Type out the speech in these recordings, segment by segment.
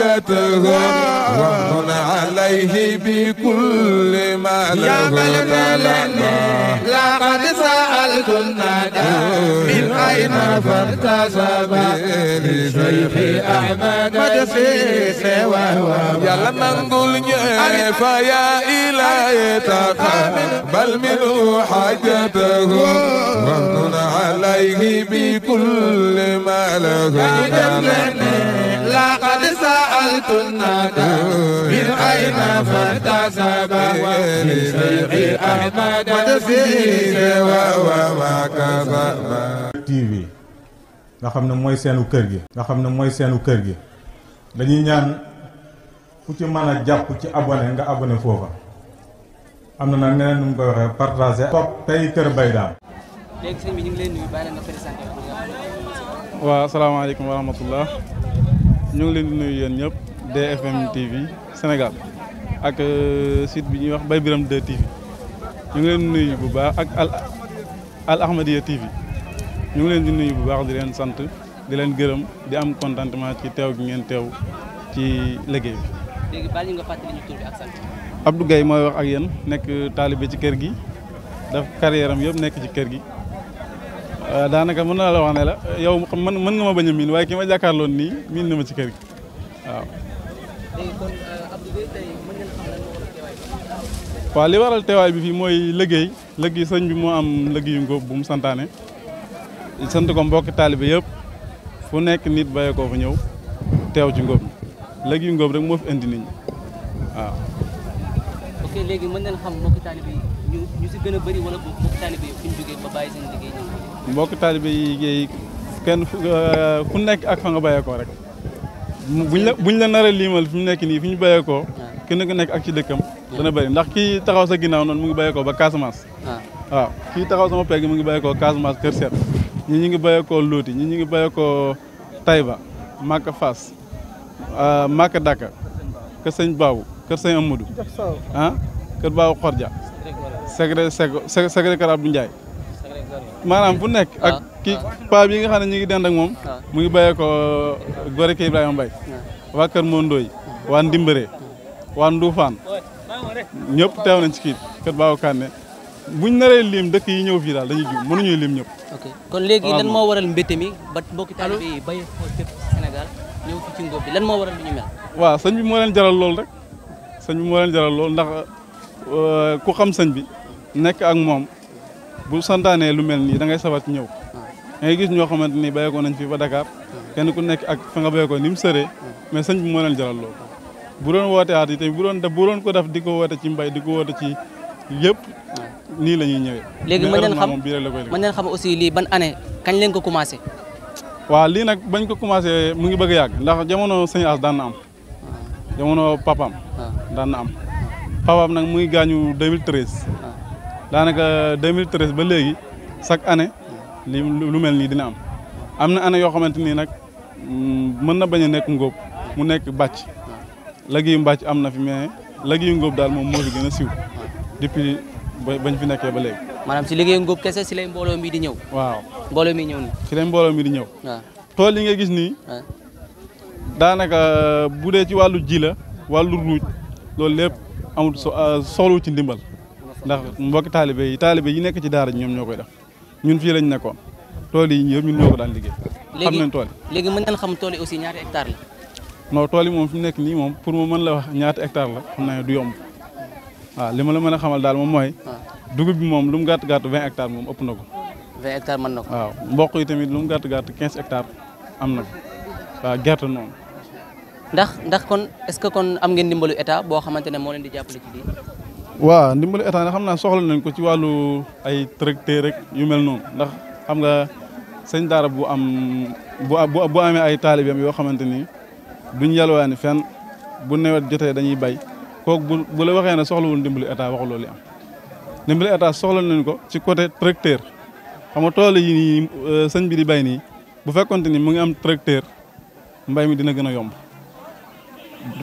حاجته وامن عليه بكل ما له طلب لقد سألت الندى من أين فارتسب لشيخ أحمد مدسيس وهو يلا نقول فيا إلهي تقبل منه حاجته وامن عليه بكل ما له طلب لقد سألت الندى من أين فارتسب لشيخ أحمد مدسيس وهو ما كسب TV nga xam ne mooy seenu kër gi dañuy ñaan fu ci mën a jàpp ci abonné nga abonné foofa am na nag neneen nu mu koy waxee partagé topp tey Kër Mbaye Dame. léegi sëñ bi ñu ngi leen nuyu bàyyi leen nga présenté waaw asalaamaaleykum wa rahmatullah ñu ngi leen di nuyu yéen ñëpp DFM TV Sénégal ak site bi ñuy wax Baye Birame 2 TV ñu ngi leen di nuyu bu baax ak Al Ahmadiyya TV ñu ngi leen di nuyu bu baax di leen sant di leen gërëm di am contentement ci teew gi ngeen teew ci liggéey bi. léegi baal ñu nga fàttali ñu tur bi ak sant. Abdou Gaye mooy wax ak yéen nekk taalibe ci kër gi daf carrière am yëpp nekk ci kër gi daanaka mën naa la wax ne la yow mën nga ma bañ a miin waaye ki ma jàkkaarloon nii miin na ma ci kër gi waaw. léegi kon Abdou Gaye tey mën ngeen xam lan moo waral teewaay bi. waaw li waral teewaay bi fii mooy liggéey sëñ bi moo am liggéeyu ngóob bu mu santaane sant ko mbokki taalibe yëpp fu nekk nit bàyyi ko fa ñëw teew ci ngóob mi liggéeyu ngóob rek moo fi indi nit ñi waaw. ok léegi mën ngeen xam mbokki taalibe yi ñu si gën a bëri wala mbokki taalibe yi fu ñu jógee ba bàyyi seen liggéey ñëw. mbokki taalibe yi kenn ku nekk ak fa nga bàyyeekoo rek buñ la nar a liimal fi mu nekk nii fi ñu bàyyeekoo kenn ku nekk ak ci dëkkam dana bëri ndax kii taxaw sa ginnaaw noonu mu ngi bàyyeekoo ba Casamance waaw kii taxaw sama pegg mu ngi bàyyeekoo Casamance Kër Seet ñi ñu ngi bàyyeekoo Looti ñi ñu ngi bàyyeekoo Taïba Maka Fass Maka Daka Kër Sëñ Baabu Kër Sëñ Amadou Kër Baabu Xorja Secré Kër Abdou Ndiaye maanaam fu nekk ak kii paa bi nga xam ne ñu ngi dend ak moom mu ngi bàyyeekoo Gore Kër Ibrahima Mbaye waa Kër Mondooy waa Ndimbere waa Ndoufane ñëpp teew nañ ci kii Kër Baabu Kànne buñ naree lim dëkk yi ñëw fii daal dañuy jiw mënuñuy lim ñëpp. ok kon léegi lan moo waral mbétte mi ba mbokki taalibe yi bàyyi ko fépp Sénégal ñëw fi ci ngóob bi lan moo waral li ñu mel. waaw sëñ bi moo leen jaral lool rek ndax ku xam sëñ bi nekk ak moom bu santaanee lu mel nii da ngay sawar ci ñëw. da ngay gis ñoo xamante ni bàyyeekoo nañ fi ba Dakar kenn ku nekk ak fa nga bàyyeekoo ni mu sëree mais sëñ bi moo leen jaral lool. bu doon woote aat yi tamit bu doon ko def di ko woote ci mbay di ko woote ci yëpp nii la ñuy ñëwee. léegi mën ngeen xam aussi lii ban année kañ leen ko commencé. waaw lii nag bañ ko commencé mu ngi bëgg a yàgg ndax jamono sëñ As daan na am. jamono papaam. daan na am papaam nag mu ngi gaañu 2013. daanaka 2013 ba léegi chaque année li lu mel nii dina am na année yoo xamante ni nag mën na bañ a nekk ngóob mu nekk bàcc. liggéeyu mbàcc am na fi mais liggéeyu ngóob daal moom moo fi gën a siiw depuis bañ fi nekkee ba léegi. maanaam si liggéeyu ngóob kese si lay mbooloo mi di ñëw. waaw mbooloo mi ñëw nii. si lay mbooloo mi di ñëw. waaw tool yi nga gis nii. daanaka bu dee ci wàllu ji la wàllu ruuj loolu lépp amul soxlu ci ndimbal ndax mbokki taalibe yi nekk ci daara ji ñoom ñoo koy def ñun fii lañ nekkoon tool yi yëpp ñun ñoo ko daan liggéey. xam nañ tool yi léegi mën nañ xam tool yi aussi ñaata hectare la. non tool yi moom fi mu nekk nii moom pour mu mën la wax ñaata hectare la xam naa ne du yomb waaw li ma la mën a xamal daal moom mooy. dugub bi moom lu mu gàtt 20 hectares moom ëpp na ko. 20 hectares mën na ko. waaw mboq yi tamit lu mu gàtt 15 hectares am na ko waaw gerte noonu. ndax kon est-ce que kon am ngeen ndimbalu état boo xamante ne moo leen di jàppale ci lii. waaw ndimbalu état nag xam naa soxla nañ ko ci wàllu ay tracteur rek yu mel noonu ndax xam nga sëñ daara bu am bu amee ay taalibeem yoo xamante ni duñ yalwaani fenn bu nawet jotee dañuy bay kooku bu la waxee ne soxlawul ndimbalu état waxu loolu am ndimbalu état soxla nañ ko ci côté tracteur xam nga tool yi nii sëñ bi di bay nii bu fekkonte ni mu ngi am tracteur mbay mi dina gën a yomb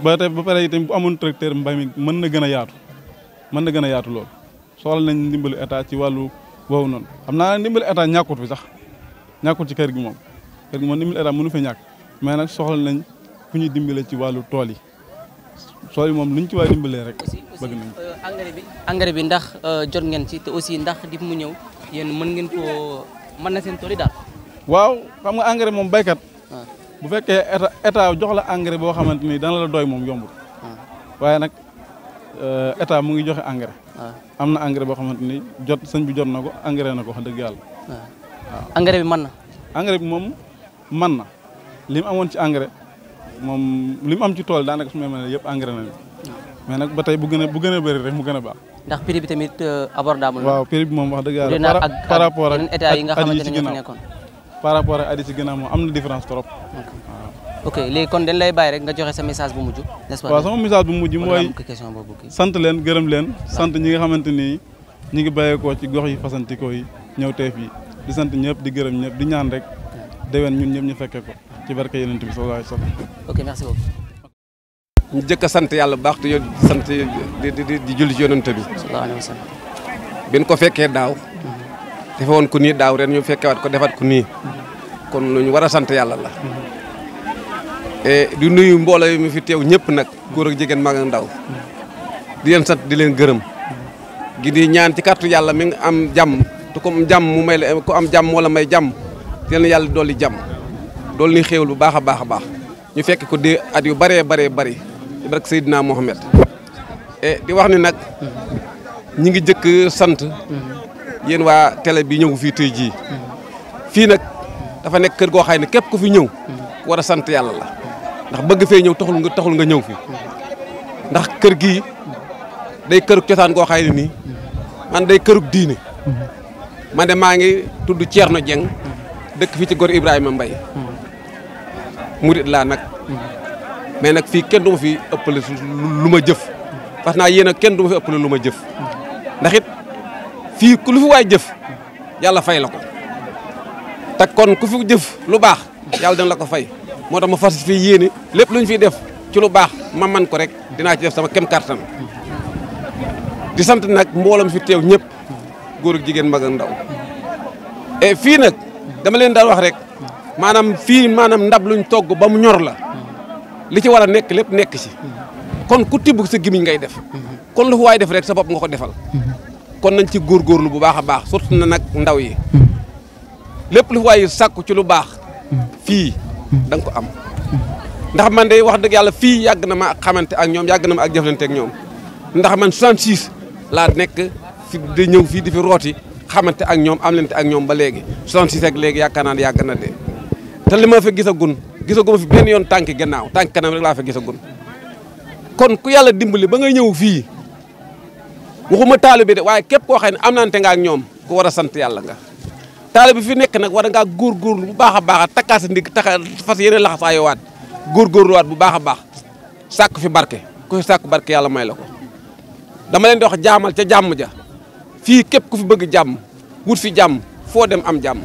ba pare itam bu amoon tracteur mbay mi mën na gën a yaatu lool soxla nañ ndimbalu état ci wàllu boobu noonu xam naa ne ndimbalu état ñàkkut fi sax ñàkkut ci kër gi moom ndimbalu état mënu fa ñàkk mais nag soxla nañ ku ñuy dimbale ci wàllu tool yi tool yi moom lu ñu ci waay dimbalee rek bëgg nañ engrais bi ndax jot ngeen ci te aussi ndax di mu ñëw yéen mën ngeen koo mën na seen tool yi daal. waaw xam nga engrais moom baykat bu fekkee état jox la engrais boo xamante ni dana la doy moom yombul waaye nag état mu ngi joxe engrais am na engrais boo xamante ni sëñ bi jot na ko engrais na ko wax dëgg yàlla waaw engrais bi mën na engrais bi moom mën na li mu amoon ci engrais moom li mu am ci tool daanaka su ma mel ne yëpp engrais nañu mais nag ba tey bu gën a bëri rek mu gën a baax ndax prix bi tamit abordable waaw prix bi moom wax dëgg yàlla par rapport ak état yi nga xamante ne ñoo fi nekkoon par rapport ak at yi ci ginnaaw moom am na différence trop waaw ok léegi kon dañ lay bàyyi rek nga joxe sa message bu mujj n'est-ce pas waaw sama message bu mujj mooy sant leen gërëm leen sant ñi nga xamante ni ñi ngi bàyyeekoo ci gox yi fasantikoo yi ñëw tey fii di sant ñëpp di gërëm ñëpp di ñaan rek déwén ñun ñëpp ñu fekke ko ci barke Yonent bi sallallahu alayhi wasallam ok merci beaucoup ñu jëkk a sant yàlla bu baax te sant di julli ci Yonent bi sallallahu alayhi wasallam bin ko fekkee daaw defe woon ko nii daaw ren ñu fekkewaat ko defaat ko nii kon lu ñu war a sant yàlla la di nuyu mbooloo yi mi fi teew ñëpp nag góor ak jigéen mag ak ndaw di leen sant di leen gërëm gi di ñaan ci kàttu yàlla mi nga am jàmm te ko am jàmm mu may la ko am jàmm wala may jàmm yal na yàlla dolli jàmm dolli ni xéewal bu baax a baax a baax ñu fekk ko di at yu bëree bëri ci barke Seydina Mohamed di wax ni nag ñi ngi jëkk sant yéen waa télé bi ñëw fii tey jii fii nag dafa nekk kër goo xay ne képp ku fi ñëw war a sant yàlla la ndax bëgg fee ñëw taxul nga ñëw fi ndax kër gii day kërug cosaan goo xay ne nii man day kërug diine man de maa ngi tudd Thierno Dieng dëkk fii ci Gor Ibrahima Mbaye murit laa nag mais nag fii kenn du ma fi ëppale lu ma jëf parce que yéen a kenn du ma fi ëppale lu ma jëf ndax it fii ku lu fi waay jëf yàlla fay la ko te kon ku fi jëf lu baax yàlla dana la ko fay moo tax ma fas fii yéene lépp lu ñu fiy def ci lu baax ma man ko rek dinaa ci def sama kem kartan di sant nag mbooloo fi teew ñëpp góor ak jigéen mag ak ndaw et fii nag dama leen daal wax rek maanaam fii maanaam ndab luñ togg ba mu ñor la li ci war a nekk lépp nekk ci kon ku tibb sa gimiñ ngay def kon lu fi waay def rek sa bopp nga ko defal kon nañ ci góorgóorlu bu baax a baax surtout na nag ndaw yi lépp lu fi waay sàkku ci lu baax fii da nga ko am ndax man de wax dëgg yàlla fii yàgg na ma xamante ak ñoom yàgg na ma ak jëflante ak ñoom ndax man 66 laa nekk fi di ñëw fii di fi rooti xamante ak ñoom am lente ak ñoom ba léegi 66 ak léegi yaakaar naa ne yàgg na de te li ma fa gisaguma fi benn yoon tànki gannaaw tànki kanam rek laa fa gisagun kon ku yàlla dimbali ba nga ñëw fii waxuma taalibe de waaye képp koo xam ne am nante nga ak ñoom ku war a sant yàlla nga taalibe fi nekk nag war a ngaa góorgóorlu bu baax a baax a takkaa sa ndig fas yeneen laxasaayowaat góorgóorluwaat bu baax a baax sàkk fi barke ku fi sàkk barke yàlla may la ko dama leen di wax jaamal ca jàmm ja fii képp ku fi bëgg jàmm wut fi jàmm foo dem am jàmm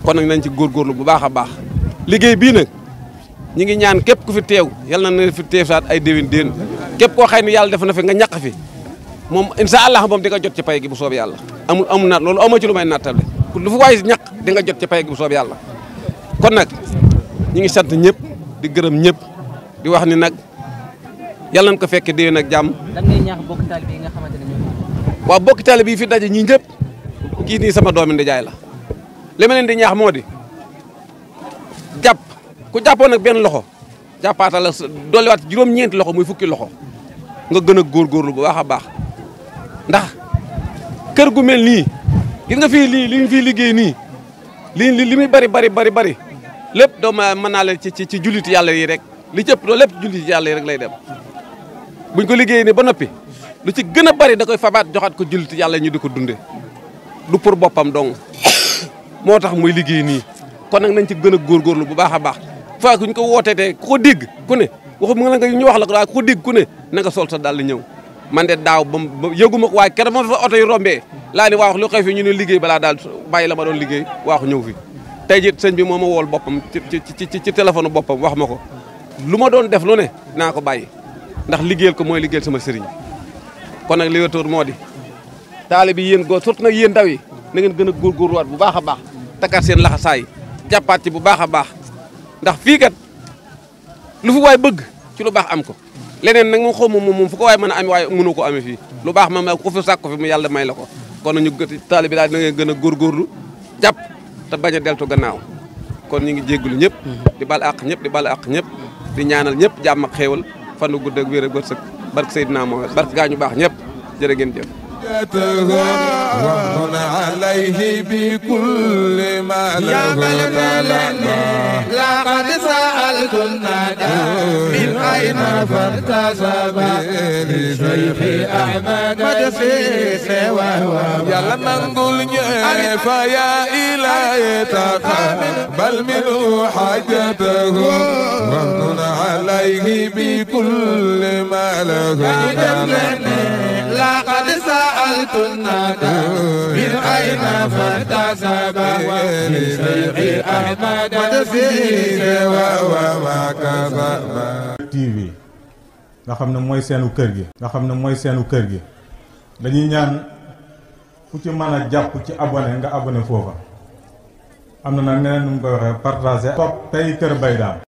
kon nag nañ ci góorgóorlu bu baax a baax liggéey bii nag ñi ngi ñaan képp ku fi teew yàlla na fi teew saat ay déwén képp koo xëy ni yàlla def na fi nga ñàq fi moom incha allah moom di nga jot ci pay gi bu soob yàlla amul naat loolu amoo ci lu may nattable lu fi waay ñàq di nga jot ci pay gi bu soob yàlla kon nag ñi ngi sant ñëpp di gërëm ñëpp di wax ni nag yàlla nañ ko fekke déwén ak jàmm. lan ngay ñaax bokk taalibe yi nga xamante ne ñoo waaw bokk taalibe yi fi daje ñii ñëpp kii nii sama doomi ndijaay la li ma leen di ñaax moo di jàpp ku jàppoon nag benn loxo jàppaatal la dolliwaat juróom-ñeenti loxo muy fukki loxo nga gën a góorgóorlu bu baax a baax ndax kër gu mel nii gis nga fii li ñu fiy liggéey nii li muy bari lépp doo mën naa leen ci julliti yàlla yi rek li ci ëpp loolu lépp julliti yàlla yi rek lay dem buñ ko liggéey nii ba noppi lu ci gën a bari da koy fabaat joxaat ko julliti yàlla ñu di ko dunde du pour boppam dong moo tax muy liggéey nii kon nag nañ ci gën a góorgóorlu bu baax a baax fa kuñ ko wooteetee ku ko dégg ku ne waxu mu nga ñu wax la ko waaye ku ko dégg ku ne na nga sol sa dal ñëw man de daaw ba yëguma ko waaye keroog ma fa oto yi rombee laa ni waax lu xew fi ñu ne liggéey balaa daal bàyyi la ma doon liggéey waaxu ñëw fi tey jii sëñ bi moo ma wool boppam ci téléphone boppam wax ma ko lu ma doon def lu ne naa ko bàyyi ndax liggéeyal ko mooy liggéeyal sama sëriñ kon nag li wétoor moo di taalibe bi yéen góor surtout nag yéen ndaw yi na ngeen gën a góorgóorluwaat bu baax a baax takkaat seen laxasaay jàppaat ci bu baax a baax ndax fii kat lu fi waay bëgg ci lu baax am ko leneen nag moom xaw ma moom fu ko waay mën a amee waaye mënu ko amee fii lu baax ma ku fi sàkk ko fi mu yàlla may la ko kon ñu taalibe bi daal da ngay gën a góorgóorlu jàpp te bañ a deltu gannaaw kon ñu ngi jéggulu ñëpp di bal àq ñëpp di bal àq ñëpp di ñaanal ñëpp jàmm ak xéewal fan gu gudd ak wér ak wërsëg barke Seydina Muhammad barke gaa ñu baax ñëpp jërë ngeen jëf ومن عليه بكل ما له لقد سألت الندى من أين فارتسب لشيخ أحمد مدسيس وهو يا لمن قل فيا إلهي تقبل منه حاجته ومن عليه بكل ما له لقد سألت الندى من أين فارتسب لشيخ أحمد مدسيس وهو ما كسب TV nga xam ne mooy seenu kër gi dañuy ñaan fu ci mën a jàpp ci abonné nga abonné foofa am na nag neneen nu mu koy waxee partager topp tey Kër Mbaye Dame